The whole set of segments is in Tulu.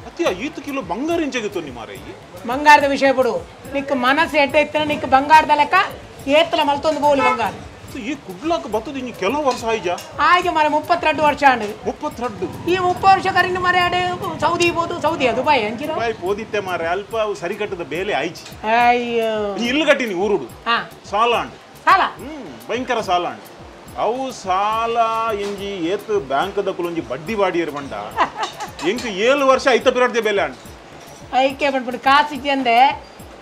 ಅತ್ಯ ಈತ ಕಿಲೋ ಬಂಗಾರ ಇಂಚೆಗೆ ಮಾರೈ ಬಂಗಾರದ ವಿಷಯ ಬಿಡು ನಿಕ್ ಮನಸ್ಸು ಎಡ್ಡೆ ಇತ್ತನ ನಿಕ್ ಬಂಗಾರದ ಲೆಕ್ಕ ಏತ್ತಲ ಮಲ್ತೊಂದು ಬೋಲು ಬಂಗಾರ ಈ ಕುಡ್ಲಾಕ ಬತ್ತದ ಇನ್ನು ಕೆಲವು ವರ್ಷ ಆಯ್ಜ ಆಯ್ಜ ಮರ 32 ವರ್ಷ ಆಂಡು 32 ಈ 30 ವರ್ಷ ಕರಿನ ಮರ ಆಡೆ ಸೌದಿ ಬೋದು ಸೌದಿಯ ದುಬೈ ಅಂಚಿನ ದುಬೈ ಪೋದಿತ್ತೆ ಮಾರೆ ಅಲ್ಪ ಸರಿ ಕಟ್ಟದ ಬೇಲೆ ಆಯ್ಜಿ ಅಯ್ಯೋ ಇಲ್ಲು ಕಟ್ಟಿನಿ ಊರುಡು ಸಾಲ ಆಂಡು ಸಾಲ ಭಯಂಕರ ಸಾಲ ಆಂಡು ಅವು ಸಾಲ ಇಂಜಿ ಏತ್ ಬ್ಯಾಂಕ್ ದಕ್ಕುಲೊಂಜಿ ಬಡ್ಡಿ ಬಾಡಿಯರ್ ಬಂಡ ಎಂಕ್ 7 ವರ್ಷ ಐತ ಪಿರಡ್ದೆ ಬೇಲೆ ಆಂಡು ಐಕೆ ಬಂದ್ಬಿಟ್ಟು ಕಾಸು ಇದ್ದೆ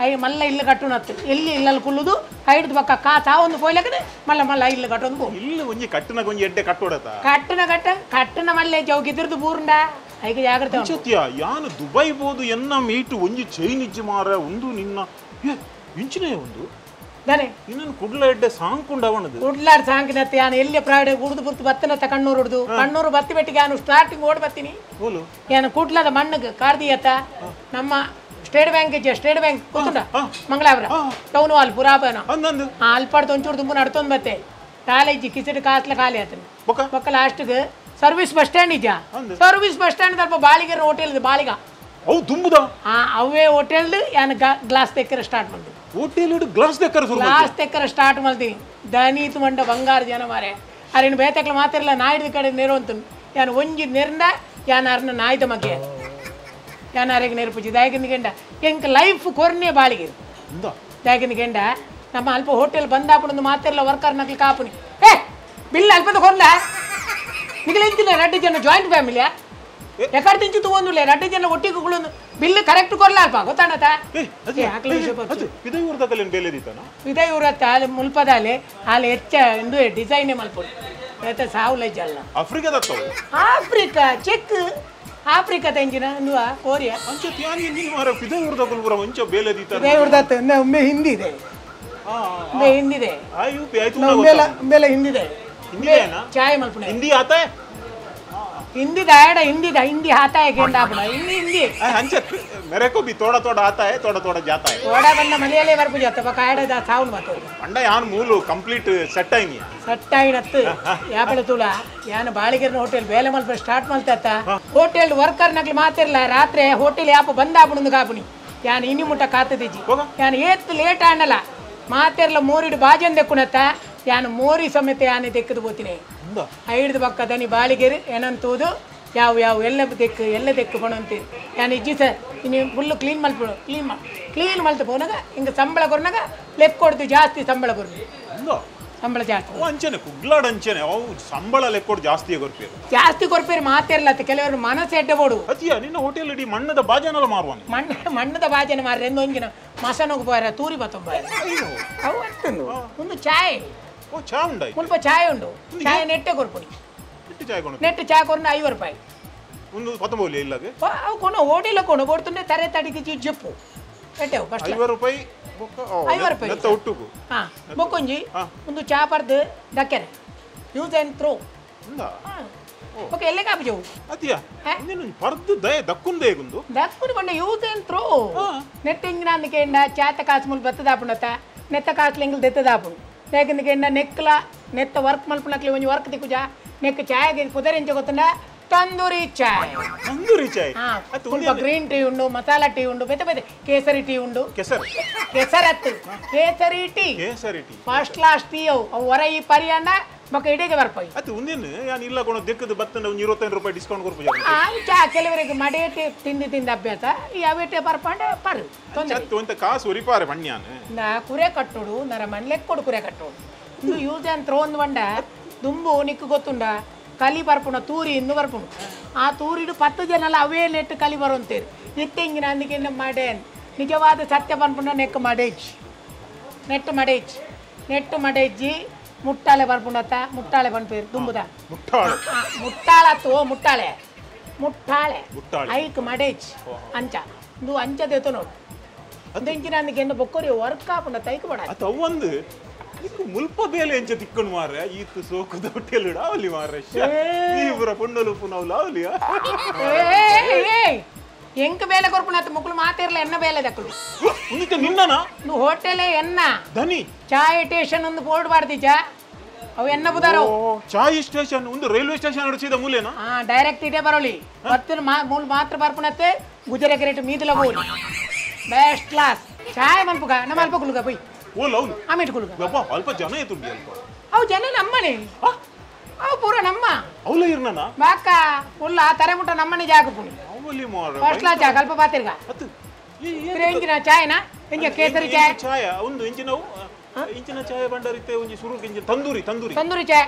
I ಮಲ್ಲ ಇಲ್ಲು ಕಟ್ಟುನತ್ತು ಎಲ್ಲಿ ಇಲ್ಲಲ್ಲಿ ಕುಲ್ಲುದು ಐದು ಪಕ್ಕ ಕಾಸು ಆ ಒಂದು ಪೋಯ್ಲಕ್ಕನೆ ಮಲ್ಲ ಮಲ್ಲ ಇಲ್ಲು ಕಟ್ಟೊಂದು ಪೋ ಇಲ್ಲ ಒಂಜಿ ಕಟ್ಟನ ಒಂಜಿ ಎಡ್ಡೆ ಕಟ್ಟೋಡತ ಕಟ್ಟನ ಕಟ್ಟ ಕಟ್ಟನ ಮಲ್ಲೆ ಜೌಗಿದ್ರದ್ದು ಬೂರುಂಡ ಐಕೆ ಜಾಗ್ರತೆ ಸತ್ಯ ಯಾನು ದುಬೈ ಬೋದು ಎನ್ನ ಮೀಟು ಒಂಜಿ ಚೈನ್ ಇಜ್ಜಿ ಮಾರ ಒಂದು ನಿನ್ನ ಇಂಚಿನೇ ಒಂದು ದಾನೆ ಇನ್ನೊಂದು ಕುಡ್ಲ ಎಡ್ಡೆ ಸಾಂಕುಂಡವನದು ಕುಡ್ಲಾಡ್ ಸಾಂಕಿನತ್ತೆ ಯಾನು ಎಲ್ಲಿ ಪ್ರೈಡ್ ಉಡ್ದು ಬುರ್ತು ಬತ್ತನತ್ತ ಕಣ್ಣೂರು ಉಡ್ದು ಕಣ್ಣೂರು ಬತ್ತಿ ಬೆಟ್ಟಿಗೆ ಯಾನು ಸ್ಟಾರ್ಟಿಂಗ್ ಓಡ್ ಬತ್ತೀನಿ ಯಾನು ಕುಡ್ಲದ ಮಣ್ಣಿಗೆ ಕಾರ್ದಿಯತ್ತ ನಮ್ಮ ಸ್ಟೇಟ್ ಬ್ಯಾಂಕ್ ಇಜ್ಜೆ ಸ್ಟೇಟ್ ಬ್ಯಾಂಕ್ ಗೊತ್ತುಂಡ ಮಂಗಳಾಪುರ ಟೌನ್ ಹಾಲ್ ಪುರಾಪನ ಅಲ್ಪಾಡ್ದು ಒಂಚೂರು ತುಂಬ ನಡ್ತೊಂದು ಬತ್ತೆ ಕಾಲೇಜ್ ಕಿಸಿಟ್ ಕಾಸ್ಲ ಖಾಲಿ ಆತನ ಬೊಕ್ಕ ಲಾಸ್ಟ್ಗೆ service bus stand ಇದ್ಯಾ service bus stand ಸ್ವಲ್ಪ ಬಾಳಿಗೆ ಹೋಟೆಲ್ ಬಾಳಿಗ ಅವು ತುಂಬುದ ಅವೇ ಹೋಟೆಲ್ ಯಾನು ಗ್ಲಾಸ್ ತೆಕ್ಕರೆ ಸ್ಟಾರ್ಟ್ ಮಾಡ್ತೀನಿ ಹೋಟೆಲ್ ಗ್ಲಾಸ್ ತೆಕ್ಕರೆ ಗ್ಲಾಸ್ ತೆಕ್ಕರೆ ಸ್ಟಾರ್ಟ್ ಮಾಡ್ತೀನಿ ದನೀತು ಮಂಡ ಬಂಗಾರ ಜನ ಮಾರೆ ಅರಿನ ಬೇತಕ್ಲ ಮಾತಿರಲ್ಲ ನಾಯ್ದ ಕಡೆ ನೆರು ಅಂತ ಯಾನು ಒಂಜಿ ನೆರಂದ ಯಾನು ಅರ್ನ ನಾಯ್ದ ಮಗ್ಗೆ ಯಾನು ಅರೆಗೆ ನೆರಪುಜಿ ದಾಯಕಿನ ಗೆಂಡ ಎಂಕ್ ಲೈಫ್ ಕೊರ್ನೆ ಬಾಳಿಗೆ ದಾಯಕಿನ ಗೆಂಡ ನಮ್ಮ ಅಲ್ಪ ಹೋಟೆಲ್ ಬಂದಾಪುಣಂದು ಮಾತಿರಲ್ಲ ವರ್ಕರ್ ನಕ್ಲಿ ಕಾಪುನಿ ಏ ಬಿಲ್ ಅಲ್ಪದ ಕೊರ್ಲ ನಿಗಲ ಇಂತಿಲ್ಲ 2 ಜನ ಜಾಯಿಂಟ್ ಫ್ಯಾಮಿಲಿಯಾ ಎಕಡೆ ತಿಂಚು ತಗೊಂಡುಲ್ಲ 2 ಜನ ಒಟ್ಟಿಗೆ ಕುಳ್ಳೊಂದು ಬಿಲ್ ಕರೆಕ್ಟ್ ಕೊರ್ಲ ಅಲ್ಪ ಗೊತ್ತಾಣತ ವಿದಯೂರತ್ತ ಅಲ್ಲಿ ಮುಲ್ಪದಾಲೆ ಅಲ್ಲಿ ಹೆಚ್ಚ ಇಂದು ಡಿಸೈನ್ ಮಲ್ಪುಡು ಸಾವುಲಜ್ಜ ಅಲ್ಲ ಆಫ್ರಿಕಾದ ಆಫ್ರಿಕಾ ಚೆಕ್ ಆಫ್ರಿಕಾ ತೆಂಜಿನ ಇಂದುವ ಕೋರಿಯಾ ಒಮ್ಮೆ ಹಿಂದಿ ಇದೆ ಒಮ್ಮೆ ಹಿಂದಿದೆ ಒಮ್ಮೆಲೆ ಹಿಂದಿದೆ ಚಾಯ್ ಮಲ್ಪುಣೆ ಹಿಂದಿ ಆತ हिंदी दायड़ा हिंदी दा हिंदी आता है गेंदा अपना हिंदी हिंदी अंचे मेरे को भी थोड़ा थोड़ा आता है थोड़ा थोड़ा जाता है थोड़ा बंदा मलयाली वर्प जाता बकायड़ा दा साउंड मत अंडा यान मूल कंप्लीट सेट आईनी सेट आईनत्त यापಳ ತುಲ ಯಾನ ಬಾಳಿಗೆರ್ನ ಹೋಟೆಲ್ ಬೇಲೆ ಮಲ್ಪ ಸ್ಟಾರ್ಟ್ ಮಲ್ತತ್ತ ಹೋಟೆಲ್ ವರ್ಕರ್ ನಕ್ಲಿ ಮಾತಿರಲ್ಲ ರಾತ್ರಿ ಹೋಟೆಲ್ ಯಾಪ ಬಂದ ಆಪುಣಂದು ಕಾಪುನಿ ಯಾನ ಇನಿ ಮುಟ್ಟ ಕಾತದಿಜಿ ಯಾನ ಏತ್ ಲೇಟ್ ಆಂಡಲ ಮಾತಿರಲ್ಲ ಮೋರಿಡು ಬಾಜನ್ ದೆಕ್ಕುನತ್ತ ಯಾನ ಮೋರಿ ಸಮೇತ ಯಾನೆ ದೆಕ್ಕದು ಬೋತಿನಿ ಐಡ್ದು ಪಕ್ಕ ದನಿ ಬಾಳಿಗೆರು ಏನಂತೂದು ಯಾವ ಯಾವ ಎಲ್ಲ ದೆಕ್ಕು ಎಲ್ಲ ದೆಕ್ಕು ಪಣಂತೀರಿ ಯಾನು ಇಜ್ಜಿ ಸರ್ ಇನ್ನು ಫುಲ್ಲು ಕ್ಲೀನ್ ಮಲ್ಪಡು ಕ್ಲೀನ್ ಮಾಡಿ ಕ್ಲೀನ್ ಮಲ್ತು ಪೋನಾಗ ಹಿಂಗೆ ಸಂಬಳ ಕೊರ್ನಾಗ ಲೆಕ್ಕ ಕೊಡ್ತು ಜಾಸ್ತಿ ಸಂಬಳ ಕೊರ್ದು ಸಂಬಳ ಜಾಸ್ತಿ ಅಂಚನೆ ಕುಗ್ಲಾಡ್ ಅಂಚನೆ ಅವು ಸಂಬಳ ಲೆಕ್ಕೊಡು ಜಾಸ್ತಿ ಕೊರ್ಪೇರು ಜಾಸ್ತಿ ಕೊರ್ಪೇರು ಮಾತಿರಲ್ಲ ಕೆಲವರು ಮನಸ್ಸು ಎಡ್ಡಬೋಡು ಅತಿಯ ನಿನ್ನ ಹೋಟೆಲ್ ಇಡೀ ಮಣ್ಣದ ಬಾಜನಲ್ಲ ಮಾರುವಾನೆ ಮಣ್ಣದ ಬಾಜನ ಮಾರ್ರೆ ಎಂದು ಒಂಜಿನ ಮಸನೋಗು ಬೋರ ತೂರಿ ಬತ್ತೊಂಬ ಅವು ಅತ್ತಂದು ಒಂದು ಚಾಯ್ ಓ ಚಾ ಉಂಡು ಮುಲ್ಪ ಚಾಯ್ ಉಂಡು ಚಾಯ್ ನೆಟ್ಟೆ ಕೊರ್ಪುನಿ ನೆಟ್ಟು ಚಾ ಕೊರ್ನ 50 ರೂಪಾಯಿ ಒಂದು ಪತ್ತೊಂಬತ್ತು ಇಲ್ಲಗೆ ಅವು ಕೊನ ಹೋಟೆಲ್ ಕೊನ ಕೊಡ್ತುಂಡೆ ತರೆ ತಡಿಗೆ ಜಪ್ಪು ಎಟ್ಟೆವು ಫಸ್ಟ್ 50 ರೂಪಾಯಿ 50 ರೂಪಾಯಿ ನೆತ್ತ ಒಟ್ಟುಗು ಹಾಂ ಬೊಕ್ಕೊಂಜಿ ಒಂದು ಚಾ ಪರ್ದು ದಕ್ಕೆರೆ ಯೂಸ್ ಆ್ಯಂಡ್ ಥ್ರೋ ಓಕೆ ಎಲ್ಲೇ ಕಾಪಿ ಜವು ಅತಿಯ ನೀನು ಪರ್ದು ದಯ ದಕ್ಕುಂದೇ ಗುಂದು ದಕ್ಕುನಿ ಬಂಡ ಯೂಸ್ ಆ್ಯಂಡ್ ಥ್ರೋ ನೆಟ್ ಇಂಜಿನ ಅಂದకేಂಡ ಚಾತ ಕಾಸು ಮುಲ್ ಬತ್ತದಾಪುಣತ ನೆತ್ತ ಕಾಸು ಲಿಂಗಲ್ ದೆತ್ತದಾಪುಣು ಯಾಕಂದ್ರೆ ನೆಕ್ಲ ನೆತ್ತ ವರ್ಕ್ ಮಲ್ಪುನಕ್ಲಿ ಒಂಜಿ ವರ್ಕ್ ತಿಕ್ಕುಜ ನೆಕ್ ಚಾಯ್ ಪುದರಿಂಚ ಗೊತ್ತುಂಡ ತಂದೂರಿ ಚಾಯ್ ತಂದೂರಿ ಚಾಯ್ ಸ್ವಲ್ಪ ಗ್ರೀನ್ ಟೀ ಉಂಡು ಮಸಾಲಾ ಟೀ ಉಂಡು ಬೇತೆ ಬೇತೆ ಕೇಸರಿ ಟೀ ಉಂಡು ಕೆಸರತ್ತು kesari tea kesari tea first class tea ಅವು ಅವು ಹೊರ ಈ ಪರಿಯಣ್ಣ ಬೊಕ್ಕ ಇಡೀಗೆ ಬರ್ಪೈ ಅದು ಒಂದೇನು ಯಾನ್ ಇಲ್ಲ ಕೊಣ ದೆಕ್ಕದ ಬತ್ತನ ಒಂದು 25 ರೂಪಾಯಿ ಡಿಸ್ಕೌಂಟ್ ಕೊರ್ಪು ಚಾ ಕೆಲವರಿಗೆ ಮಡೇಟೆ ತಿಂದು ತಿಂದ ಅಭ್ಯಾಸ ಈ ಅವೇಟೆ ಬರ್ಪಂಡೆ ಪರು ತೊಂದರೆ ಒಂತ ಕಾಸು ಉರಿಪಾರೆ ಬಣ್ಯಾನ ನಾ ಕುರೆ ಕಟ್ಟೋಡು ನರ ಮನ್ಲೆಕ್ ಕೊಡು ಕುರೆ ಕಟ್ಟೋಡು ಇದು ಯೂಸ್ ಆ್ಯಂಡ್ ಥ್ರೋ ಒಂದು ಬಂಡ ದುಂಬು ನಿಕ್ಕು ಗೊತ್ತುಂಡ ಕಲಿ ಬರ್ಪುಣ ತೂರಿ ಇಂದು ಬರ್ಪುಣು ಆ ತೂರಿಡು 10 ಜನ ಅವೇ ನೆಟ್ಟು ಕಲಿ ಬರುವಂತೀರಿ ಇತ್ತೆಂಗಿನ ಅಂದಿಗೆ ಮಾಡೇನ್ ನಿಜವಾದ ಸತ್ಯ ಪನ್ಪುಣ ನೆಕ್ ಮಡೇಜ್ ನೆಟ್ಟು ಮಡೇಜ್ ನೆಟ್ಟು ಮಡೇಜ್ಜಿ ಮುಟ್ಟಾಳೆ ಬರ್ಪುಣತ್ತ ಮುಟ್ಟಾಳೆ ಪನ್ಪೇರು ದುಂಬುದ ಮುಟ್ಟಾಳೆ ಮುಟ್ಟಾಳತ್ತು ಮುಟ್ಟಾಳೆ ಮುಟ್ಟಾಳೆ ಐಕ್ ಮಡೇಜ್ ಅಂಚ ಇಂದು ಅಂಚ ದೇತು ನೋಡು ಅಂದೆಂಚಿನ ಅಂದಿಗೆ ಬೊಕ್ಕೊರಿ ವರ್ಕ್ ಆಪುಂಡ ತೈಕ್ ಬಡ ಒಂದು ಮುಲ್ಪ ಬೇಲೆ ಎಂಚ ತಿಕ್ಕಣು ಮಾರ್ರೆ ಈತ್ ಸೋಕುದ ಹೋಟೆಲ್ ಅವಲಿ ಮಾರ್ರೆ ಈ ಪುರ ಪುಣ್ಣಲು ಪುನವ್ಲ ಅವಲಿಯ ಎಂಕ್ ಬೇಲೆ ಕೊರ್ಪುಣತ್ ಮುಕ್ಳು ಮಾತಿರ್ಲ ಎನ್ನ ಬೇಲೆ ದಕ್ಕಲು ಉಂದಿತ ನಿನ್ನನ ನು ಹೋಟೆಲೇ ಎನ್ನ ಧನಿ ಚಾಯ್ ಸ್ಟೇಷನ್ ಒಂದು ಬೋರ್ಡ್ ಬಾರ್ದಿಜಾ ಅವು ಎನ್ನ ಬುದಾರ ಚಾಯ್ ಸ್ಟೇಷನ್ ಒಂದು ರೈಲ್ವೆ ಸ್ಟೇಷನ್ ಅಡಿಸಿದ ಮೂಲೆನಾ ಹಾ ಡೈರೆಕ್ಟ್ ಇದೇ ಬರೋಲಿ ಬತ್ತಿನ ಮೂಲ ಮಾತ್ರ ಬರ್ಪುಣತ್ತೆ ಗುಜರೆ ಕೆರೆಟ್ ಮೀದಲ ಹೋಗಿ ಬೆಸ್ಟ್ ಕ್ಲಾಸ್ ಚಾಯ್ ಮನ್ಪುಗ ನಮ್ಮ ಅಲ್ಪ ಕುಲುಗ ಪೋಯ್ ಓ ಲೌನ್ ಆಮೇಲೆ ಕುಲುಗ ಅಪ್ಪ ಅಲ್ಪ ಜನ ಇತ್ತು ಅಲ್ಪ ಅವು ಜನ ನಮ್ಮನೆ ಅವು ಪೂರ ನಮ್ಮ ಅವಲ ಇರ್ನನ ಬಾಕ ಉಲ್ಲ ತರೆ ಮುಟ್ಟ ನಮ್ಮನೆ ಜಾಗ ಪುಣಿ ಅವಲಿ ಮಾರ ಫಸ್ಟ್ ಕ್ಲಾಸ್ ಜಾಗ ಅಲ್ಪ ಬಾತಿರ್ಗ ಅತ್ತು ಇಂಚಿನ ಚಾಯ್ನಾ ಇಂಚ ಕೇಸರಿ ಚಾಯ್ ಚಾಯ ಒಂದು ಇಂಚಿನವು ಇಂಚಿನ ಚಾय भंडार इतने शुरू की तंदूरी तंदूरी तंदूरी चाय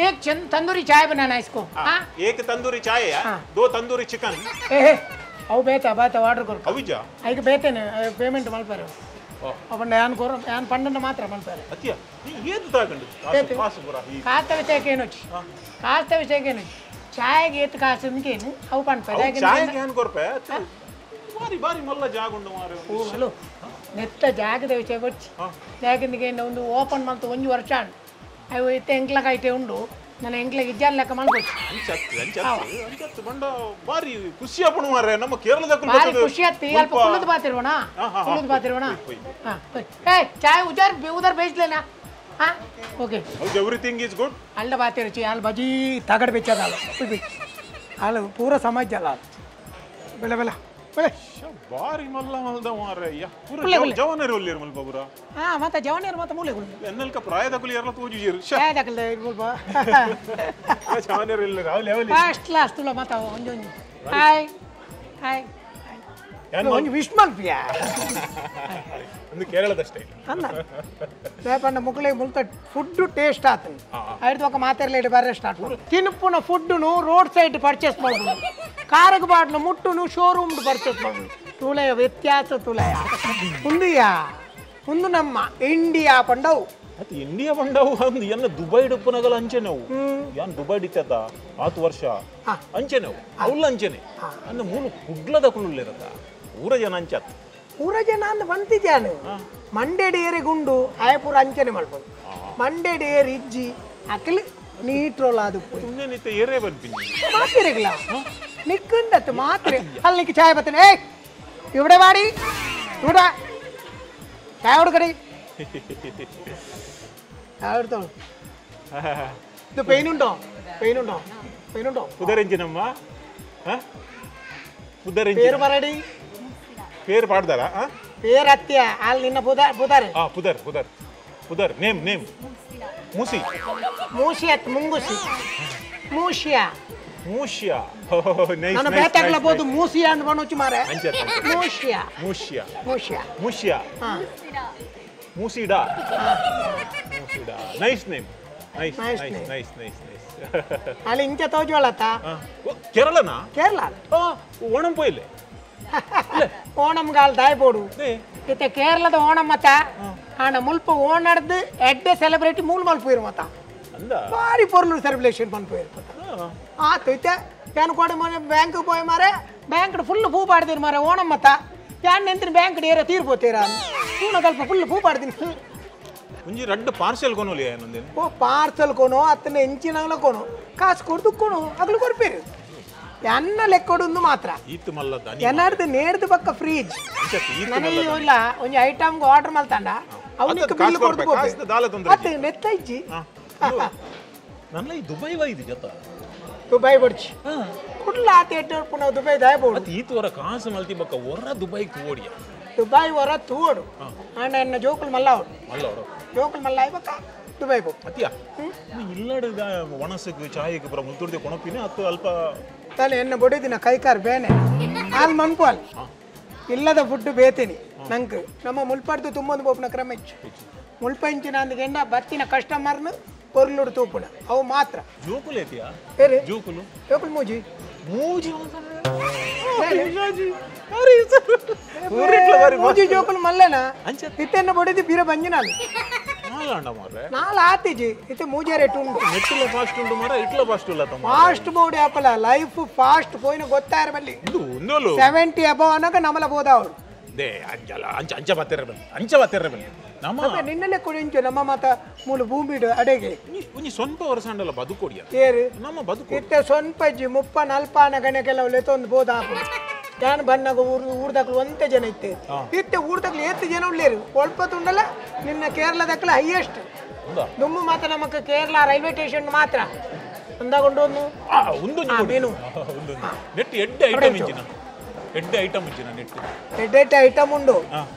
एक तंदूरी चाय बनाना इसको हां एक तंदूरी चाय है दो तंदूरी चिकन ए ए ಅವು ಬೇತ ಬೇತ ಆರ್ಡರ್ ಕೊರು ಅವಿಜಾ ಐಕ ಬೇತೇನೆ ಪೇಮೆಂಟ್ ಮಲ್ಪಾರೆ ಅವನ್ನ ಯಾನ್ ಕೊರ ಯಾನ್ ಪಂಡನ ಮಾತ್ರ ಮಲ್ಪಾರೆ ಅತಿಯ ನೀ ಏದು ತಾಕಂಡು ಕಾಸು ಕಾಸು ಪುರ ಈ ಕಾಸ್ತ ವಿಷಯಕ್ಕೆ ಏನೊಚ್ಚಿ ಕಾಸ್ತ ವಿಷಯಕ್ಕೆ ಏನೊಚ್ಚಿ ಚಾಯಗೆ ಏತು ಕಾಸು ಅಂದ್ಕೇನು ಅವು ಪನ್ಪಾರೆ ಚಾಯಗೆ ಯಾನ್ ಕೊರ್ಪೆ ಬಾರಿ ಬಾರಿ ಮಲ್ಲ ಜಾಗ ಉಂಡು ಮಾರೆ ಓ ಹಲೋ ನೆತ್ತ ಜಾಗದ ವಿಷಯ ಬಚ್ಚಿ ಯಾಕೆಂದ್ರೆ ಒಂದು ಓಪನ್ ಮಂತ್ ಒಂದು ವರ್ಷ ಅವು ಇತ್ತೆ ಎಂಕ್ಲಕ ಐಟೆ ಉಂಡು ನನ್ನ ಎಂಕ್ಲಗೆ ಇಜ್ಜಾನ್ ಲೆಕ್ಕ ಮಲ್ಪೊಚ್ಚಿ ಅಂಚತ್ತು ಬಂಡ ಬಾರಿ ಖುಷಿ ಆಪುಂಡು ಮಾರ್ರೆ ನಮ್ಮ ಕೇರಳದ ಬಾರಿ ಖುಷಿ ಆತ್ತಿ ಅಲ್ಪ ಕುಳ್ಳುದು ಬಾತಿರ್ವಣ ಕುಳ್ಳುದು ಬಾತಿರ್ವಣ ಏ ಚಾಯ್ ಉಜಾರ್ ಉದರ್ ಬೇಯಿಸ್ಲೇನಾ ಹಾಂ okay everything is good ಅಲ್ಲ ಬಾತಿರುಚಿ ಅಲ್ಲಿ ಬಜಿ ತಗಡ್ ಬೆಚ್ಚದ ಅಲ್ಲ ಪೂರ ಸಮಾಜ ಅಲ್ಲ ಬೆಲೆ ಬೆಲೆ ಬಾರಿ ಮಲ್ಲ ಮಲ್ದ ಮಾರ್ರೆ ಅಯ್ಯ ಪೂರ ಜವನರು ಒಲ್ಲೇರು ಮಲ್ಪ ಪೂರ ಹಾ ಮತ್ತೆ ಜವನರು ಮತ್ತೆ ಮೂಲೆ ಗುಳ್ಳ ಎನ್ನಲ್ಕ ಪ್ರಾಯದಕುಲು ಎರ್ಲ ತೋಜುಜೇರು ಪ್ರಾಯದಕುಲು ಮುಲ್ಪ ಜವನರು ಇಲ್ಲ ಅವಲಿ ಅವಲಿ ಫಸ್ಟ್ ಕ್ಲಾಸ್ ತುಲ ಮತ್ತೆ ಒಂಜಿ ಒಂಜಿ ಹಾಯ್ ಹಾಯ್ ಒಂಜಿ ವಿಶ್ ಮಲ್ಪಿಯ ಒಂದು ಕೇರಳದ ಸ್ಟೈಲ್ ಅಲ್ಲ ರೇಪಣ್ಣ ಮುಕ್ಕಳಿಗೆ ಮುಲ್ತ ಫುಡ್ ಟೇಸ್ಟ್ ಆತನು ಐದು ఒక ಮಾತಾಡಲೇಟ್ ಬೇರೆ ಸ್ಟಾರ್ಟ್ ತಿನ್ಪುನ ಫುಡ್ನು road side purchase ಮಾಡ್ಬೋದು ಕಾರಗ ಬಾಟ್ಲು ಮುಟ್ಟುನು ಶೋರೂಮ್ ಪರ್ಚೇಸ್ ಮಾಡ್ಬೋದು ತುಲಯ ವ್ಯತ್ಯಾಸ ತುಲಯ ಉಂದಿಯಾ ಒಂದು ನಮ್ಮ ಇಂಡಿಯಾ ಪಂಡವು ಅದು ಇಂಡಿಯಾ ಪಂಡವು ಅಂದು ಎನ್ನ ದುಬೈ ಡುಪ್ಪನಗಲ ಅಂಚೆನವು ಯಾನ್ ದುಬೈ ಡಿತ್ತದ ಆತು ವರ್ಷ ಅಂಚೆನವು ಅವಲ್ಲ ಅಂಚೆನೆ ಅಂದ ಮೂಲ ಕುಡ್ಲದ ಕುಳ್ಳಿರತ್ತ ಊರ ಜನ ಅಂಚತ್ ಊರ ಜನ ಅಂದ ಬಂತಿದ್ಯಾನು ಮಂಡೇಡಿ ಏರಿ ಗುಂಡು ಆಯಪುರ ಅಂಚನೆ ಮಲ್ಪದು ಮಂಡೇಡಿ ಏರಿ ಇಜ್ಜಿ ಅಕಿಲ್ ನೀಟ್ರೋಲ್ ಅದು ಸುಮ್ಮನೆ ಏರೇ ಬಂತೀನಿ ಮಾತಿರಗಿಲ್ಲ ನಿಕ್ಕಂದತ್ತು ಮಾತ್ರ ಅಲ್ಲಿ ನಿಕ್ಕ ಚಾಯ್ ಬರ್ತೇನೆ ಏಯ್ ഇവിടെ വാടി ഇവിടെ ചായ കൊടുക്കടി ചായ എടുത്തോളൂ ഇത് പെയിനുണ്ടോ പെയിനുണ്ടോ പെയിനുണ്ടോ ಪುದರೆಂಜಿನಮ್ಮ ಪುದರೆಂಜಿ പേര് പറയടി പേര് പാടുതാരാ പേര് അത്യ ആൾ നിന്ന പുതർ ആ പുതർ പുതർ പുതർ ನೇಮ್ ನೇಮ್ ಮೂಸಿ ಮೂಸಿ ಅತ್ ಮುಂಗುಸಿ ಮೂಸಿಯಾ ಮೂಷಿಯಾ ನೈಸ್ ನಾನು ಬೇತಾಗ್ಲ ಬೋದು ಮೂಸಿಯಾ ಅಂತ ಬಣ್ಣೊಚ್ಚು ಮಾರೆ ಮೂಷಿಯಾ ಮೂಷಿಯಾ ಮೂಷಿಯಾ ಮೂಷಿಯಾ ಮೂಸಿಡಾ ಮೂಸಿಡಾ nice name nice nice nice nice nice ಅಲ್ಲಿ ಇಂಚ ತೋಜುವಳತ್ತ ಕೇರಳನಾ ಕೇರಳ ಓಣಂ ಪೋಯಿಲೆ ಓಣಂ ಗಾಲ್ ದಾಯ್ಬೋಡು ಇತ್ತೆ ಕೇರಳದ ಓಣಂ ಮತ್ತ ಆಂಡ ಮುಲ್ಪ ಓಣಡ್ದು ಎಡ್ಡೆ ಸೆಲೆಬ್ರೇಟಿ ಮೂಲ ಮಲ್ಪೋಯಿರು ಮತ್ತ ಭಾರಿ ಪೊರ್ಲು ಸೆಲೆಬ್ರೇಷನ್ ಮಲ್ಪೋಯಿರು ಆತು ಇತ್ತೆ ಯಾನ್ ಕೋಡೆ ಮೊನ್ನೆ ಬ್ಯಾಂಕ್ ಪೋಯ್ ಮಾರೆ ಬ್ಯಾಂಕ್ ಫುಲ್ ಪೂ ಪಾಡ್ದಿರು ಮಾರೆ ಓಣಂ ಮತ್ತ ಯಾನ್ ನೆಂತಿನ ಬ್ಯಾಂಕ್ ಏರ ತೀರ್ ಪೋತೀರ ತೂನ ಕಲ್ಪ ಫುಲ್ ಪೂ ಪಾಡ್ದಿನಿ ಒಂಜಿ ರಡ್ಡು ಪಾರ್ಸೆಲ್ ಕೊನೊಲಿ ಏನೊಂದೇನು ಓ ಪಾರ್ಸೆಲ್ ಕೊನೋ ಅತ್ತನ ಎಂಚಿನಗಲ ಕೊನೋ ಕಾಸು ಕೊಡ್ದು ಕೊನೋ ಅಗಲು ಕೊರ್ಪೇರು ಎನ್ನ ಲೆಕ್ಕೊಡೊಂದು ಮಾತ್ರ ಈತು ಮಲ್ಲದ ಎನ್ನಾರ್ದು ನೇರ್ದು ಪಕ್ಕ ಫ್ರೀಜ್ ನನಗೆ ಇಲ್ಲ ಒಂಜಿ ಐಟಮ್ಗೆ ಆರ್ಡರ್ ಮಲ್ತಾಂಡ ಅವನಿಗೆ ಬಿಲ್ ಕೊಡ್ದು ಅತ್ತೆ ನೆತ್ತ ಇಜ್ಜಿ ನನ್ನ ಈ ದುಬೈ ವೈದು ಜೊತ ದುಬೈ ಬಡ್ಚಿ ಕುಡ್ಲ ಆತ ಎಟ್ಟು ಪುನಃ ದುಬೈ ದಾಯಬೋಡು ಅತ್ತೆ ಈತು ವರ ಕಾಸು ಮಲ್ತಿ ಬಕ್ಕ ಹೊರ ದುಬೈ ತೋಡಿಯ ದುಬೈ ಹೊರ ತೋಡು ಆಂಡ ಎನ್ನ ಜೋಕುಲ್ ಮಲ್ಲ ಅವಡು ಮಲ್ಲ ಅವಡು ಜೋಕುಲ್ ಮಲ್ಲ ಆಯ್ಬಕ್ಕ ದುಬೈ ಹೋಗು ಅತ್ತಿಯ ಇಲ್ಲಡ ಒಣಸಕ್ಕೆ ಚಾಯಕ್ಕೆ ಪುರ ಮುಲ್ತುರ್ದೆ ಕೊಣಪಿನ ಅತ್ತು ಅಲ್ಪ ತಲೆ ಎನ್ನ ಬೊಡಿದಿನ ಕೈಕಾರ್ ಬೇನೆ ಹಾಲು ಮನ್ಪೋಲ್ ಇಲ್ಲದ ಫುಡ್ ಬೇತೀನಿ ನಂಗೆ ನಮ್ಮ ಮುಲ್ಪಾಡ್ದು ತುಂಬೊಂದು ಬೋಪನ ಕ್ರಮ ಹೆಚ್ಚು ಮುಲ್ಪಂಚಿನ ಅಂದ್ಗೆಂಡ ಬತ್ತಿನ ಕಸ್ಟಮರ್ನು ಪೊರ್ಲುಡು ತೂಪುಣ ಅವು ಮಾತ್ರ ಜೋಕುಲು ಐತಿಯಾ ಬೇರೆ ಜೋಕುಲು ಜೋಕುಲು ಮೂಜಿ ಮೂಜಿ ಮೂಜಿ ಜೋಕುಲು ಮಲ್ಲನ ಇತ್ತೆನ್ನ ಬೊಡಿದಿ ಬೀರ ಬಂಜಿನಾಲು ನಾಲ್ ಆತಿಜಿ ಇತ್ತೆ ಮೂಜೆ ರೇಟ್ ಉಂಟು ನೆಟ್ಟಿಲ ಫಾಸ್ಟ್ ಉಂಟು ಮಾರ ಇಟ್ಲ ಫಾಸ್ಟ್ ಇಲ್ಲ ತಮ್ಮ ಫಾಸ್ಟ್ ಮೋಡಿ ಆಪಲ ಲೈಫ್ ಫಾಸ್ಟ್ ಪೋಯಿನ ಗೊತ್ತಾರ ಬಲ್ಲಿ ಇದು ಒಂದೋಲು 70 ಅಬೌ ಅನಗ ನಮಲ ಬೋದ ಅವರು they ಅಂಜಲ ಅಂಚ ಅಂಚ ಬಾತಿರ ಬಲ್ಲಿ ಅಂಚ ಬಾತಿರ ಬಲ್ಲಿ ನಮ್ಮ ನಿನ್ನಲ್ಲೇ ಕೊಡಿಂಚು ನಮ್ಮ ಮಾತ ಮೂಲ ಭೂಮಿಡು ಅಡೆಗೆ ಒಂಜಿ ಸ್ವಂತ ವರ್ಷ ಅಂಡಲ ಬದುಕೋಡಿಯ ಏರು ನಮ್ಮ ಬದುಕು ಇತ್ತೆ ಸ್ವಂತ ಜಿ ಮುಪ್ಪ ನಲ್ಪಾನ ಗಣೆ ಕೆಲವು ಲೆತೊಂದು ಬೋದ ಆಪು ಯಾನ್ ಬನ್ನಾಗ ಊರ್ದಕ್ಲು ಒಂತೆ ಜನ ಇತ್ತೆ ಇತ್ತೆ ಊರ್ದಕ್ಲು ಏತ್ ಜನ ಉಳ್ಳೇರು ಒಲ್ಪ ತುಂಡಲ ನಿನ್ನ ಕೇರಳದಕ್ಲ ಹೈಯೆಸ್ಟ್ ದುಮ್ಮು ಮಾತ್ರ ನಮಕ್ ಕೇರಳ ರೈಲ್ವೆ ಸ್ಟೇಷನ್ ಮಾತ್ರ ಅಂದಾಗೊಂಡು ಒಂದು ನೆಟ್ ಎಡ್ಡೆ ಐಟಮ್ ಇಂಚಿನ ಎಡ್ಡೆ ಐಟಮ್ ಇಂಚಿನ ನೆಟ್ ಎಡ್ಡೆ ಐಟಮ್ ಉಂಡು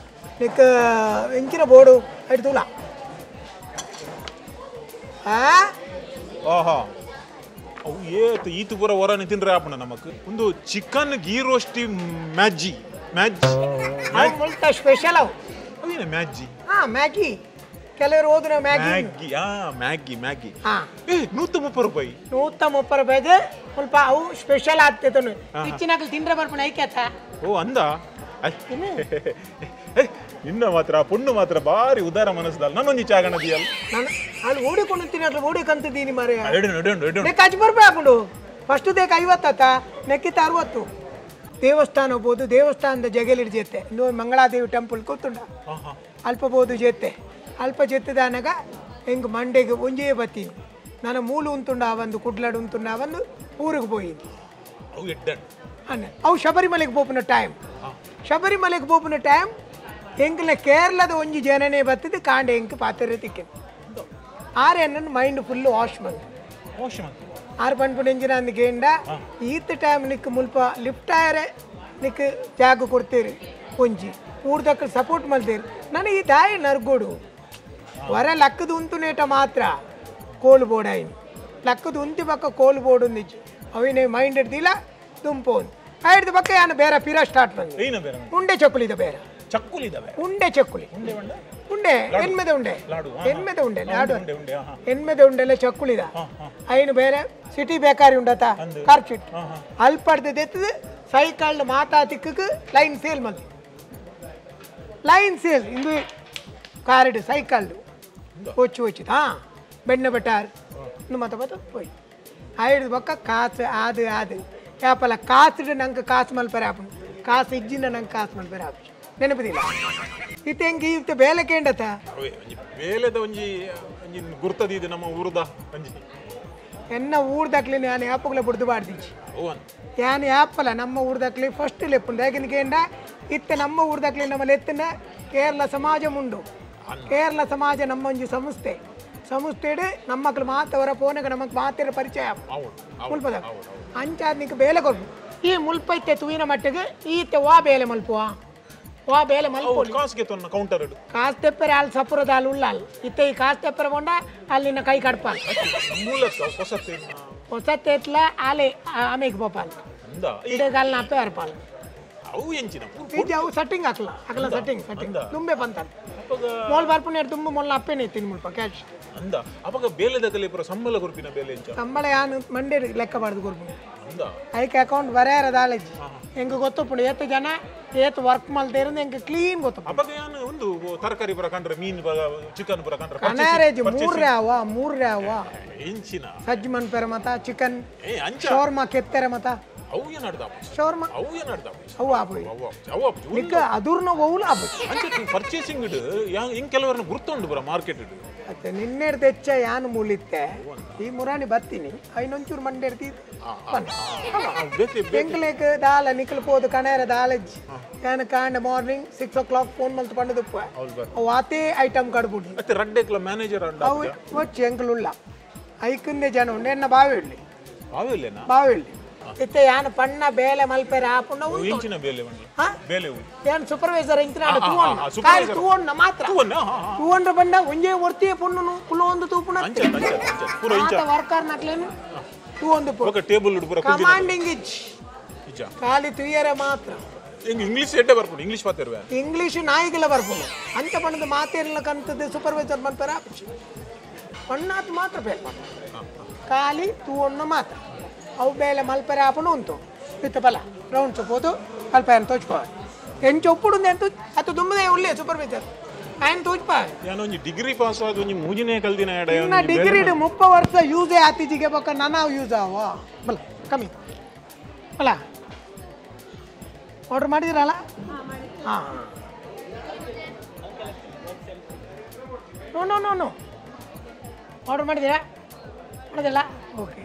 ನಿಕ್ ಎಂಚಿನ ಬೋರ್ಡು ಐಟ್ ತೂಲ ಆಹಾ ಅವು ಏತ್ ಈತು ಪೂರ ಹೊರನೆ ತಿಂದ್ರೆ ಆಪಣ ನಮಕ್ ಒಂದು ಚಿಕನ್ ಗೀ ರೋಸ್ಟಿ ಮ್ಯಾಜಿ ಮ್ಯಾಜಿ ಮುಲ್ತ ಸ್ಪೆಷಲ್ ಅವು ಅವೇನ ಮ್ಯಾಜಿ ಹಾ ಮ್ಯಾಗಿ ಕೆಲವರು ಹೋದ್ರೆ ಮ್ಯಾಗಿ ಮ್ಯಾಗಿ ಆ ಮ್ಯಾಗಿ ಮ್ಯಾಗಿ ಹಾ ಏ 130 ರೂಪಾಯಿ 130 ರೂಪಾಯಿಗೆ ಸ್ವಲ್ಪ ಅವು ಸ್ಪೆಷಲ್ ಆಗ್ತೈತೆ ಇಚ್ಚಿನಾಕಲ್ ತಿಂದ್ರೆ ಬರ್ಪಣ ಐಕ್ಯಾತ ಓ ಅಂದ ನಿನ್ನ ಮಾತ್ರ ಪೊಣ್ಣು ಮಾತ್ರ ಬಾರಿ ಉದಾರ ಮನಸ್ಸದಲ್ಲ ನಾನೊಂದು ಚಾಗಣ ದಿಯಲ್ಲ ನಾನು ಅಲ್ಲಿ ಓಡಿಕೊಂಡು ತಿನ್ನట్లు ಓಡಿಕಂತಿದ್ದೀನಿ ಮಾರೆ ನೆಕ್ 50 ರೂಪಾಯಿ ಹಾಕೊಂಡು ಫಸ್ಟ್ ದೇಕ 50 ಆತ ನೆಕ್ಕಿತ 60 ದೇವಸ್ಥಾನ ಹೋಗ್ಬೋದು ದೇವಸ್ಥಾನದ ಜಗಲಿಡ್ ಜೇತೆ ಇನ್ನು ಮಂಗಳಾದೇವಿ ಟೆಂಪಲ್ ಕೂತುಂಡ ಅಲ್ಪ ಬೋದು ಜೇತೆ ಅಲ್ಪ ಜೆತ್ತದಾನಗ ಹೆಂಗೆ ಮಂಡೆಗೆ ಒಂಜೇ ಬತ್ತೀನಿ ನಾನು ಮೂಲು ಉಂತುಂಡ ಒಂದು ಕುಡ್ಲಡು ಉಂತುಂಡ ಒಂದು ಊರಿಗೆ ಪೋಯಿನಿ ಅವು ಶಬರಿಮಲೆಗೆ ಪೋಪುನ ಟೈಮ್ ಶಬರಿಮಲೆಗೆ ಪೋಪುನ ಟೈಮ್ ಎಂಕಲ್ನ ಕೇರಳದ ಒಂಜಿ ಜನನೇ ಬತ್ತಿದ್ದು ಕಾಂಡೆ ಎಂಕ್ ಪಾತ್ರೆ ತಿಕ್ಕಿನ ಆರ್ ಎನ್ನ ಮೈಂಡ್ ಫುಲ್ ವಾಶ್ ಬಂದು ಆರು ಪನ್ಪುಂಡು ಎಂಜಿನ ಅಂದ್ ಕೇಂಡ ಈತ್ ಟೈಮ್ ನಿಕ್ ಮುಲ್ಪ ಲಿಫ್ಟ್ ಆಯರೆ ನಿಕ್ ಜಾಗ ಕೊಡ್ತೀರಿ ಒಂಜಿ ಊರ್ದಕ್ಕ ಸಪೋರ್ಟ್ ಮಲ್ತೇರಿ ನನಗೆ ಈ ದಾಯಿ ನರ್ಗೋಡು ವರ ಲಕ್ಕದ ಉಂತು ನೇಟ ಮಾತ್ರ ಕೋಲು ಬೋರ್ಡ್ ಆಯ್ನು ಲಕ್ಕದ ಉಂತಿ ಪಕ್ಕ ಕೋಲು ಬೋರ್ಡ್ ಒಂದಿಚ್ಚು ಅವಿನ ಮೈಂಡ್ ಹಿಡ್ದಿಲ್ಲ ದುಂಪೋನ್ ಆಯ್ತು ಪಕ್ಕ ಯಾನು ಬೇರೆ ಪಿರ ಸ್ಟಾರ್ಟ್ ಬಂದು ಉಂಡೆ ಚಕ್ಕುಲಿದ ಬೇರೆ ಚಕ್ಕುಲಿದವೆ ಉಂಡೆ ಚಕ್ಕುಲಿ ಉಂಡೆ ಎನ್ಮೆದ ಉಂಡೆ ಎನ್ಮೆದ ಉಂಡೆ ಲಾಡು ಎನ್ಮೆದ ಉಂಡೆಲ್ಲ ಚಕ್ಕುಲಿದ ಐನು ಬೇರೆ ಸಿಟಿ ಬೇಕಾರಿ ಉಂಡತ ಕಾರ್ಚಿಟ್ ಅಲ್ಪಡ್ದು ದೆತ್ತದ ಸೈಕಲ್ ಮಾತಾ ತಿಕ್ಕಕ್ಕೆ ಲೈನ್ ಸೇಲ್ ಮಂತಿ ಲೈನ್ ಸೇಲ್ ಇಂದು ಕಾರಿಡು ಸೈಕಲ್ದು ಒಚ್ಚು ಒಚ್ಚು ಹಾಂ ಬೆಣ್ಣೆ ಬಟ್ಟಾರ್ ಇನ್ನು ಮತ್ತೆ ಬತ್ತ ಪೋಯ್ ಆಯ್ದು ಬೊಕ್ಕ ಕಾಸು ಅದು ಅದು ಯಾಪಲ್ಲ ಕಾಸುಡು ನಂಗೆ ಕಾಸು ಮಲ್ಪರೆ ಆಪುಂಡು ಕಾಸು ಇಜ್ಜಿನ ನಂಗೆ ಕಾಸು ಮಲ್ಪರೆ ಆಪು ನೆನಪುದಿಲ್ಲ ಇತ್ತೆ ಹೆಂಗೆ ಇತ್ತೆ ಬೇಲೆ ಕೇಂಡತ ಬೇಲೆದ ಒಂಜಿ ಒಂಜಿ ಗುರ್ತದಿದೆ ನಮ್ಮ ಊರುದ ಒಂಜಿ ಎನ್ನ ಊರ್ದಕ್ಲಿ ನಾನು ಯಾಪಗ್ಲ ಬುಡ್ದು ಬಾಡ್ದಿಚ್ಚಿ ಯಾನ್ ಯಾಪಲ್ಲ ನಮ್ಮ ಊರ್ದಕ್ಲಿ ಫಸ್ಟ್ ಲೆಪ್ಪುಂಡು ಯಾಕೆಂದು ಕೇಂಡ ಇತ್ತೆ ನಮ್ಮ ಊರ್ದಕ್ಲಿ ನಮ್ಮ ಲೆತ್ತಿನ ಕೇರಳ ಸಮಾಜ ಉಂಡು ಕೇರಳ ಸಮಾಜ ನಮ್ಮ ಒಂಜಿ ಸಂಸ್ಥೆ ಸಂಸ್ಥೆಡು ನಮ್ಮಕ್ಳು ಮಾತವರ ಫೋನಾಗ ನಮಕ್ ಮಾತಿರ ಪರಿಚಯ ಮುಲ್ಪದ ಅಂಚಾದ್ ನಿಕ್ ಬೇಲೆ ಕೊರ್ಪು ಈ ಮುಲ್ಪ ಇತ್ತೆ ತೂಯಿನ ಮಟ್ಟಿಗೆ ಈತೆ ವಾ ಬೇಲೆ ಮಲ್ಪುವ ವಾ ಬೇಲೆ ಮಲ್ಪು ಕಾಸ್ಗೆ ತೊನ್ನ ಕೌಂಟರ್ ಕಾಸು ತೆಪ್ಪರೆ ಅಲ್ಲಿ ಸಪುರದ ಅಲ್ಲಿ ಉಳ್ಳಾಲ್ ಇತ್ತೆ ಈ ಕಾಸು ತೆಪ್ಪರೆ ಕೊಂಡ ಅಲ್ಲಿನ ಕೈ ಕಡ್ಪಾಲ್ ಹೊಸತ್ಲ ಆಲೆ ಆಮೇಗೆ ಪೋಪಾಲ್ ಇಡಗಾಲ್ನ ಅಪ್ಪೆ ಅರ್ಪಾಲ್ ಅವು ಸೆಟ್ಟಿಂಗ್ ಹಾಕಲ ಹಾಕಲ ಸೆಟ್ಟಿಂಗ್ ಸೆಟ್ಟಿಂಗ್ ತುಂಬೆ ಬಂತಾನೆ ಮೋಲ್ ಬರ್ಪುನ ತುಂಬ ಮೊಲ್ಲ ಅಪ್ಪೇನೆ ಇತ್ತೀನಿ ಮುಲ್ಪ ಕ್ಯಾಶ್ ಅಂದ ಅವಾಗ ಬೇಲೆದಕಲಿ ಪೂರ ಸಂಬಳ ಕೊರ್ಪಿನ ಬೇಲೆ ಎಂಚ ಸಂಬಳ ಯಾನು ಮಂಡೆ ಲೆಕ್ಕ ಬಾರ್ದು ಕೊರ್ಪುನ ಐಕೆ ಅಕೌಂಟ್ ಬರೆಯಾರ ದಾಲೇಜ್ ಎಂಗೆ ಗೊತ್ತುಪ್ಪುಂಡು ಏತ್ ಜನ ಏತ್ ವರ್ಕ್ ಮಲ್ತೇರಿಂದ ಎಂಗೆ ಕ್ಲೀನ್ ಗೊತ್ತು ಅವಾಗ ಯಾನು ಒಂದು ತರಕಾರಿ ಪೂರ ಕಂಡ್ರೆ ಮೀನು ಚಿಕನ್ ಪೂರ ಕಂಡ್ರೆ ಕನಾರೇಜ್ ಮೂರ್ಯಾವ ಮೂರ್ಯಾವ ಎಂಚಿನ ಸಜ್ಜ್ ಮನ್ಪೆರ ಮತ ಚಿಕನ್ ಶೋರ್ಮಾ ಕೆತ್ತೆರ ಮತ ಅವು ಏನಾಡ್ದ ಶೋರ್ಮಾ ಅವು ಏನಾಡ್ದ ಅವು ಆಪು ಅವು ಆಪು ನಿಕ್ಕ ಅದುರ್ನ ಒವ್ಲು ಆಪು ಅಂಚೆ ಪರ್ಚೇಸಿಂಗ್ ಇಡು ಹಿಂಗ್ ಕೆಲವರನ್ನ ಗುರ್ತುಂಡು ಪೂರ ಮಾರ್ಕೆಟ್ ಇಡು ಅತ್ತೆ ನಿನ್ನೆಡ್ದು ಹೆಚ್ಚ ಯಾನು ಮೂಲಿತ್ತೆ ಈ ಮುರಾಣಿ ಬತ್ತೀನಿ ಐನೊಂಚೂರು ಮಂಡೆ ಎಂಕ್ಲೇಕ್ ದಾಲ ನಿಕ್ಕಲು ಪೋದು ಕಣೇರ ದಾಲಜ್ಜಿ ಯಾನು ಕಾಂಡ ಮಾರ್ನಿಂಗ್ 6 o'clock phone ಮಲ್ತು ಪಂಡದುಪ್ಪ ಅವು ಆತೇ ಐಟಮ್ ಕಡ್ಬಿಡ್ಲಿ ಅತ್ತೆ ರಡ್ಡೆಕ್ಲ ಮ್ಯಾನೇಜರ್ ಅವು ಒಚ್ಚು ಎಂಕಲುಳ್ಳ ಐಕಂದೆ ಜನ ಉಂಡೆ ಎನ್ನ ಬಾವಿ ಇಡ್ಲಿ ಬಾವಿ ಇಲ್ಲೇನಾ ಬಾವಿ ಇಡ್ಲಿ ಇತ್ತೆ ಯಾನು ಪಣ್ಣ ಬೇಲೆ ಮಲ್ಪೆರೆ ಆಪುಂಡ ಎಂಚಿನ ಬೇಲೆ ಬೇಲೆ ಯಾನು ಸೂಪರ್ವೈಸರ್ ಎಂಚಿನ ತೂವಣ್ಣ ತೂವಣ್ಣ ಮಾತ್ರ ತೂವಣ್ಣ ಬಂಡ ಒಂಜೇ ಒರ್ತಿಯೇ ಪೊಣ್ಣು ಕುಲ ಒಂದು ತೂಪುಣ ವರ್ಕರ್ ನಕ್ಲೇನು ತೂವೊಂದು ಟೇಬಲ್ ಕಮಾಂಡಿಂಗ್ ಇಚ್ ಖಾಲಿ ತುಯ್ಯರೆ ಮಾತ್ರ ಇಂಗ್ಲಿಷ್ ಎಡ್ಡೆ ಬರ್ಪುಂಡು ಇಂಗ್ಲಿಷ್ ಮಾತಾಡುವೆ ಇಂಗ್ಲಿಷ್ ನಾಯಿಗೆಲ್ಲ ಬರ್ಪುಂಡು ಅಂಚ ಪಣ್ಣದ ಮಾತೇನಿಲ್ಲ ಕಂತದ್ದು ಸೂಪರ್ವೈಸರ್ ಮಲ್ಪೆರೆ ಆಪುಜಿ ಪಣ್ಣಾತ್ ಮಾತ್ರ ಬೇಲೆ ಖಾಲಿ ತೂವಣ್ಣ ಮಾತ್ರ ಅವು ಬೇಲೆ ಮಲ್ಪೆರೆ ಆಪುಂಡು ಉಂಟು ಇತ್ತು ಬಲ ರೌಂಡ್ ಸಪೋದು ಅಲ್ಪ ಏನು ತೋಚ್ಕೋ ಎಂಚ ಒಪ್ಪುಡು ಎಂತ ಅದು ದುಮ್ಮದೇ ಉಳ್ಳೇ ಸೂಪರ್ವೈಸರ್ ఆయన ತೋಚ್ಪ ಯಾನೊಂಜಿ ಡಿಗ್ರಿ ಪಾಸ್ ಆದ ಒಂಜಿ ಮೂಜಿನೇ ಕಲ್ದಿನ ಎಡ ಇನ್ನ ಡಿಗ್ರಿ 30 ವರ್ಷ ಯೂಸ್ ಆತಿಜಿಗೆ ಬೊಕ್ಕ ನನ ಯೂಸ್ ಆವ ಬಲ ಕಮ್ಮಿ ಬಲ ಆರ್ಡರ್ ಮಾಡಿದಿರಲ್ಲ ಹಾಂ no no no no order ಮಾಡಿದ್ದೀರಾ ಮಾಡೋದಿಲ್ಲ ಓಕೆ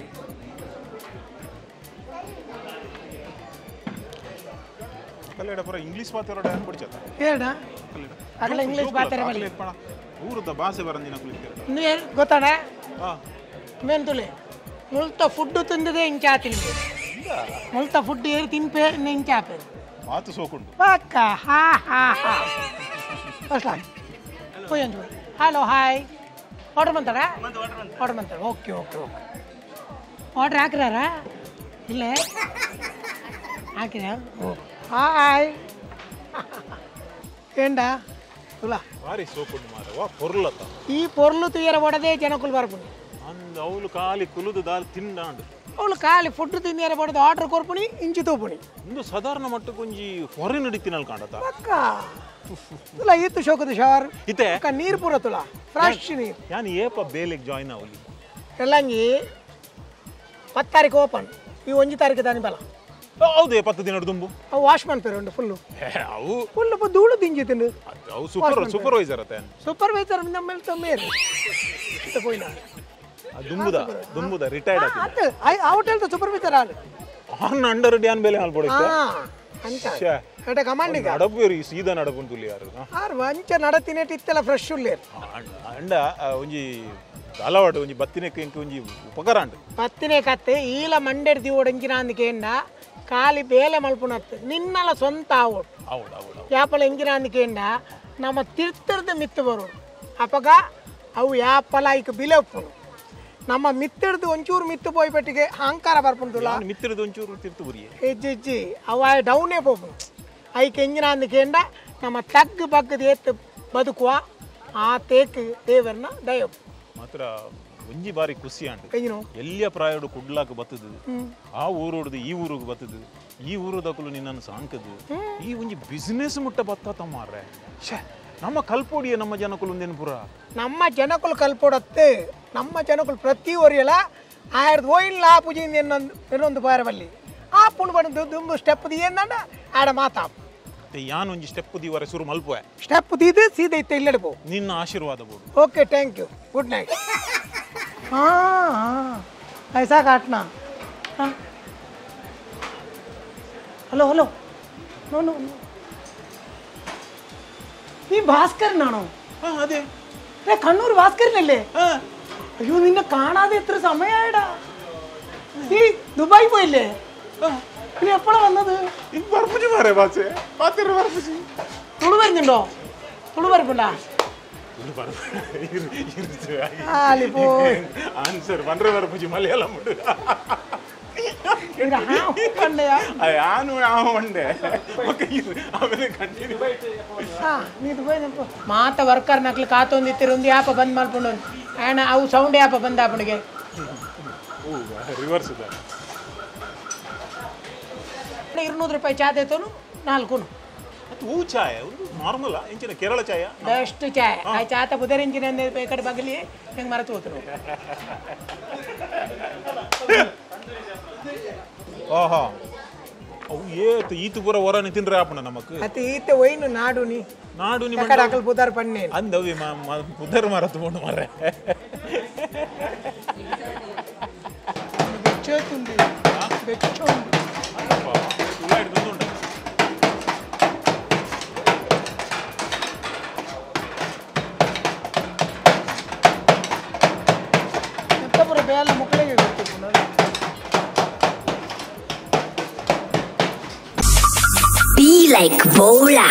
ಅಕಲ್ಲೆಡ ಪೂರ ಇಂಗ್ಲಿಷ್ ಪಾತೆರಡ ಏನ್ ಬಿಡ್ಚತ ಹೇಳ ಅಗಲ ಇಂಗ್ಲಿಷ್ ಪಾತೆರ ಬಲ್ಲಿ ಊರದ ಭಾಷೆ ಬರಂದಿನ ಕುಲಿತ್ತೆರ ಇನ್ನು ಗೊತ್ತಾಡ ಹಾ ಮೇನ್ ತುಲೆ ಮುಲ್ತ ಫುಡ್ ತಿಂದದೆ ಇಂಚಾತಿನಿ ಮುಲ್ತ ಫುಡ್ ಏರಿ ತಿನ್ಪೆ ಇಂಚಾಪೆ ಮಾತು ಸೋಕುಂಡು ಪಕ್ಕ ಹಾ ಹಾ ಹಾ ಫಸ್ಟ್ ಪೋಯಂದು hello hi order ಬಂತಾರ ಆರ್ಡರ್ ಬಂತಾರ okay okay okay order ಹಾಕಿರಾರ ಇಲ್ಲೇ ಹಾಕಿರ ಹಾಯ್ ಏಂಡಾ ತುಲಾ ಭಾರಿ ಸೋಕುಂಡು ಮಾರವ ಪೊರ್ಲತ ಈ ಪೊರ್ಲು ತುಯರ ಒಡದೆ ಜನಕುಲು ಬರ್ಪುನಿ ಅಂದ್ ಅವಳು ಖಾಲಿ ಕುಲುದು ದಾಲ್ ತಿಂಡಾಂಡು ಅವಳು ಖಾಲಿ ಫುಡ್ ತಿಂದಿಯರ ಬಡದು ಆರ್ಡರ್ ಕೊರ್ಪುನಿ ಇಂಚಿ ತೂಪುನಿ ಇಂದು ಸಾಧಾರಣ ಮಟ್ಟಕ್ಕೆ ಒಂಜಿ ಫಾರಿನ್ ಹಿಡಿತಿನಲ್ ಕಾಂಡತ ಪಕ್ಕ ತುಲಾ ಈತು ಶೋಕದ ಶವರ್ ಇತ್ತೆ ಪಕ್ಕ ನೀರು ಪೂರ ತುಲಾ ಫ್ರೆಶ್ ನೀರು ಯಾನ್ ಏಪ ಬೇಲೆಗೆ ಜಾಯಿನ್ ಅವಲಿ ಎಲ್ಲಂಗಿ 10 ತಾರೀಕು ಓಪನ್ ಈ 1 ತಾರೀಕು ದಾನಿ ಬಲ ಹೌದೇ 10 ದಿನ ದುಂಬು ಅವು ವಾಶ್ ಮಾಡ್ತಾರೆ ಉಂಡು ಫುಲ್ಲು ಅವು ಫುಲ್ ಧೂಳು ದಿಂಜಿ ತಿಂದು ಅವು ಸೂಪರ್ವೈಸರ್ ಅತ್ತೆ ಸೂಪರ್ವೈಸರ್ ನಮ್ಮ ಮೇರು ಪೋಯಿನ ದುಂಬುದ ದುಂಬುದ ರಿಟೈರ್ಡ್ ಆತ ಆ ಹೋಟೆಲ್ ಸೂಪರ್ವೈಸರ್ ಆಳು on under Dhyan ಬೇಲೆ ಹಾಲ್ ಬಡಿತ ಅಂತ ಎಟ ಕಮಾಂಡ್ ಈಗ ನಡಪು ಸೀದಾ ನಡಪುನ್ ತುಲಿ ಯಾರು ಆರ್ ವಂಚ ನಡತಿನೇಟ್ ಇತ್ತೆಲ್ಲ ಫ್ರೆಶ್ ಉಲ್ಲೇರ್ ಅಂಡ ಒಂಜಿ ಅಲವಾಡು ಒಂಜಿ ಬತ್ತಿನೆಕ್ ಇಂಕ ಒಂಜಿ ಉಪಕಾರ ಅಂಡು ಬತ್ತಿನೆ ಕತ್ತೆ ಈಲ ಮಂಡೆಡ್ ದಿವೋಡಂಚಿನ ಅಂದಕೇಂಡ ಖಾಲಿ ಬೇಲೆ ಮಲ್ಪುನತ್ತು ನಿನ್ನಲ ಸ್ವಂತ ಆವೋಡು ಆವೋಡು ಆವೋಡು ಯಾಪಲ ಎಂಚಿನ ಅಂದಕೇಂಡ ನಮ್ಮ ತಿರ್ತರದ ಮಿತ್ತು ಬರೋಡು ಅಪಗ ಅವು ಯಾಪಲ ಐಕ್ ಬಿಲೆ ಉಪ್ಪುನು ನಮ್ಮ ಮಿತ್ತಿಡ್ದು ಒಂಚೂರು ಮಿತ್ತು ಪೋಯ್ಪೆಟ್ಟಿಗೆ ಅಹಂಕಾರ ಬರ್ಪುಂಟುಲ್ಲ ಮಿತ್ತಿಡ್ದು ಒಂಚೂರು ತಿರ್ತು ಬುರಿಯೆ ಹೆಜ್ಜಿ ಹೆಜ್ಜಿ ಅವ ಡೌನೇ ಪೋಪುನು ಐಕ್ ಎಂಜಿನ ಅಂದಕೇಂಡ ನಮ್ಮ ತಗ್ಗು ಬಗ್ಗದ ಏತ್ ಬದುಕುವ ಆ ತೇಕ್ ದೇವರನ್ನ ದಯವು ಮಾತ್ರ ಒಂಜಿ ಬಾರಿ ಖುಷಿ ಅಂಡು ಎಲ್ಲಿಯ ಪ್ರಾಯೋಡು ಕುಡ್ಲಾಕ ಬತ್ತದು ಆ ಊರೋಡ್ದು ಈ ಊರಿಗೆ ಬತ್ತದು ಈ ಊರುದಕ್ಕಲು ನಿನ್ನನ್ನು ಸಾಂಕದು ಈ ಒಂಜಿ ಬಿಸ್ನೆಸ್ ಮುಟ್ಟ ಬತ್ತ ತಮ್ಮಾರ್ರೆ ಛೇ ನಮ್ಮ ಕಲ್ಪೋಡಿಯ ನಮ್ಮ ಜನಕುಲು ಪುರ ನಮ್ಮ ಜನಕುಲು ಕಲ್ಪೋಡತ್ತೆ ನಮ್ಮ ಜನಕುಲು ಪ್ರತಿ ಒರಿಯಲ ಆಯ್ದು ಓಯಿಲ್ಲ ಆ ಪೂಜೆಯಿಂದ ಇನ್ನೊಂದು ಇನ್ನೊಂದು ಬಾರವಲ್ಲಿ ಆ ಪುಣ್ ಬಂದು ದುಂಬು ಸ್ಟೆಪ್ ಏನಂಡ ಆಡ ಮಾತಾ ಯಾನ್ ಒಂಜಿ ಸ್ಟೆಪ್ ದಿವರೆ ಶುರು ಮಲ್ಪುವೆ ಸ್ಟೆಪ್ ದೀದು ಸೀದಾ ಇತ್ತೆ ಇಲ್ಲಡೆ ಪೋ ನಿನ್ನ ಆಶೀರ್ವಾದ ಬೋಡು okay thank you good night हाँ हाँ ऐसा काटना हाँ hello hello no no no നീ ഭാസ്കരനാണോ? അതെ. കണ്ണൂർ ഭാസ്കരനല്ലേ? അയ്യോ നിന്നെ കാണാതെ എത്ര സമയമായടാ. നീ ദുബായ് പോയില്ലേ? നീ എപ്പോഴാ വന്നത്? തുളു വരുന്നുണ്ടോ? തുളു വരപ്പുണ്ടാ? ആൻസർ മലയാളം ಮಾತ ವರ್ಕರ್ ನಕ್ಲು ಕಾತೊಂದಿತ್ತಿರ ಒಂದು ಯಾಪ ಬಂದ್ ಮಾಡ್ಕೊಂಡು ಆ್ಯಂಡ್ ಅವು ಸೌಂಡ್ ಯಾಪ ಬಂದ ಅಪ್ಪನಿಗೆ ರಿವರ್ಸ್ 200 ರೂಪಾಯಿ ಚಾಯ್ ತೇತೋನು ನಾಲ್ಕು ಹೂ ಚಾಯ್ ಒಂದು ನಾರ್ಮಲ್ ಇಂಚಿನ ಕೇರಳ ಚಾಯ ಬೆಸ್ಟ್ ಚಾಯ್ ಆ ಚಾತ ಬುಧರ್ ಇಂಚಿನ ಈ ಕಡೆ ಬಗಲಿ ಹೆಂಗೆ ಮರೆತು ಹೋತರು. ಆಹಾ ಅವು ಏತು ಈತು ಪೂರ ಹೊರನೆ ತಿಂದ್ರೆ ಆಪಣ ನಮಕ್ ಅತಿ ಈತೆ ಒಯ್ನು ನಾಡು ನೀ ನಾಡು ನೀ ಕಡೆ ಅಕಲ್ ಬುಧರ್ ಪಣ್ಣೆ ಅಂದವಿ ಬುಧರ್ ಮರತು ಬೋಂಡು ಮರೆ ಬೆಚ್ಚೋತುಂದಿ ಬೆಚ್ಚೋಂದು ಅಲ್ಲಪ್ಪ ಉಳ್ಳಾಡಿ ತಂದುಂಟ ಎಂತ ಪೂರ ಬೇಲ ಮುಕ್ಕಳಿಗೆ ಗೊತ್ತಿತ್ತು. Be like Bola.